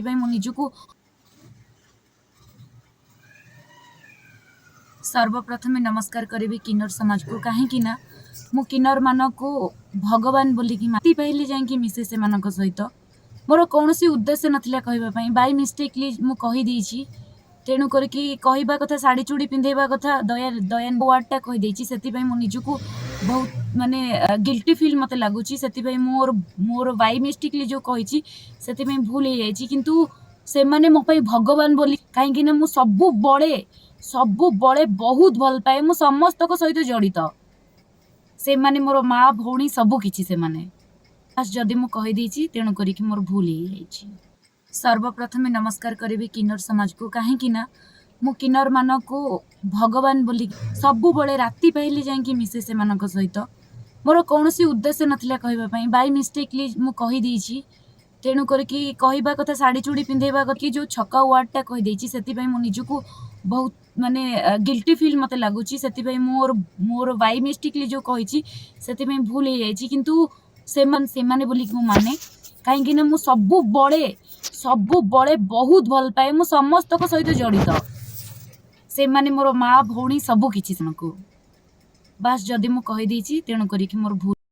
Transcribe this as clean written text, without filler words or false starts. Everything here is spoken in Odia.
ସେଥିପାଇଁ ମୁଁ ନିଜକୁ ସର୍ବପ୍ରଥମେ ନମସ୍କାର କରିବି କିନ୍ନର ସମାଜକୁ, କାହିଁକି ନା ମୁଁ କିନ୍ନରମାନଙ୍କୁ ଭଗବାନ ବୋଲିକି ମାତି ପାଇଲି ଯାଇକି ମିଶେ ସେମାନଙ୍କ ସହିତ। ମୋର କୌଣସି ଉଦ୍ଦେଶ୍ୟ ନଥିଲା କହିବା ପାଇଁ, ବାଇ ମିଷ୍ଟେକଲି ମୁଁ କହିଦେଇଛି। ତେଣୁ କରିକି କହିବା କଥା, ଶାଢ଼ୀ ଚୁଡ଼ି ପିନ୍ଧେଇବା କଥା, ଦୟା ଦୟା ୱାର୍ଡ଼ଟା କହିଦେଇଛି। ସେଥିପାଇଁ ମୁଁ ନିଜକୁ ବହୁତ ମାନେ ଗିଲ୍ଟି ଫିଲ୍ ମୋତେ ଲାଗୁଛି। ସେଥିପାଇଁ ମୋର ମୋର ବାଇ ମିଷ୍ଟେକଲି ଯେଉଁ କହିଛି, ସେଥିପାଇଁ ଭୁଲ ହେଇଯାଇଛି। କିନ୍ତୁ ସେମାନେ ମୋ ପାଇଁ ଭଗବାନ ବୋଲି, କାହିଁକି ନା ମୁଁ ସବୁବେଳେ ସବୁବେଳେ ବହୁତ ଭଲ ପାଏ। ମୁଁ ସମସ୍ତଙ୍କ ସହିତ ଜଡ଼ିତ। ସେମାନେ ମୋର ମା, ଭଉଣୀ, ସବୁ କିଛି ସେମାନେ। ବାସ୍, ଯଦି ମୁଁ କହିଦେଇଛି, ତେଣୁ କରିକି ମୋର ଭୁଲ ହେଇଯାଇଛି। ସର୍ବପ୍ରଥମେ ନମସ୍କାର କରିବି କିନ୍ନର ସମାଜକୁ, କାହିଁକି ନା ମୁଁ କିନ୍ନରମାନଙ୍କୁ ଭଗବାନ ବୋଲି ସବୁବେଳେ ରାତି ପାହିଲେ ଯାଇକି ମିଶେ ସେମାନଙ୍କ ସହିତ। ମୋର କୌଣସି ଉଦ୍ଦେଶ୍ୟ ନଥିଲା କହିବା ପାଇଁ, ବାଇ ମିଷ୍ଟେକଲି ମୁଁ କହିଦେଇଛି। ତେଣୁ କରିକି କହିବା କଥା, ଶାଢ଼ୀ ଚୁଡ଼ି ପିନ୍ଧେଇବା କଥା କି ଯେଉଁ ଛକା ୱାର୍ଡ଼ଟା କହିଦେଇଛି, ସେଥିପାଇଁ ମୁଁ ନିଜକୁ ବହୁତ ମାନେ ଗିଲ୍ଟି ଫିଲ୍ ମୋତେ ଲାଗୁଛି। ସେଥିପାଇଁ ମୋର ମୋର ବାଇ ମିଷ୍ଟେକଲି ଯେଉଁ କହିଛି, ସେଥିପାଇଁ ଭୁଲ ହେଇଯାଇଛି। କିନ୍ତୁ ସେମାନେ ସେମାନେ ବୋଲିକି ମୁଁ ମାନେ, କାହିଁକି ନା ମୁଁ ସବୁବେଳେ ସବୁବେଳେ ବହୁତ ଭଲ ପାଏ। ମୁଁ ସମସ୍ତଙ୍କ ସହିତ ଜଡ଼ିତ। ସେମାନେ ମୋର ମା, ଭଉଣୀ, ସବୁ କିଛି ସେମାନଙ୍କୁ। ବାସ୍, ଯଦି ମୁଁ କହିଦେଇଛି, ତେଣୁ କରିକି ମୋର ଭୁଲ।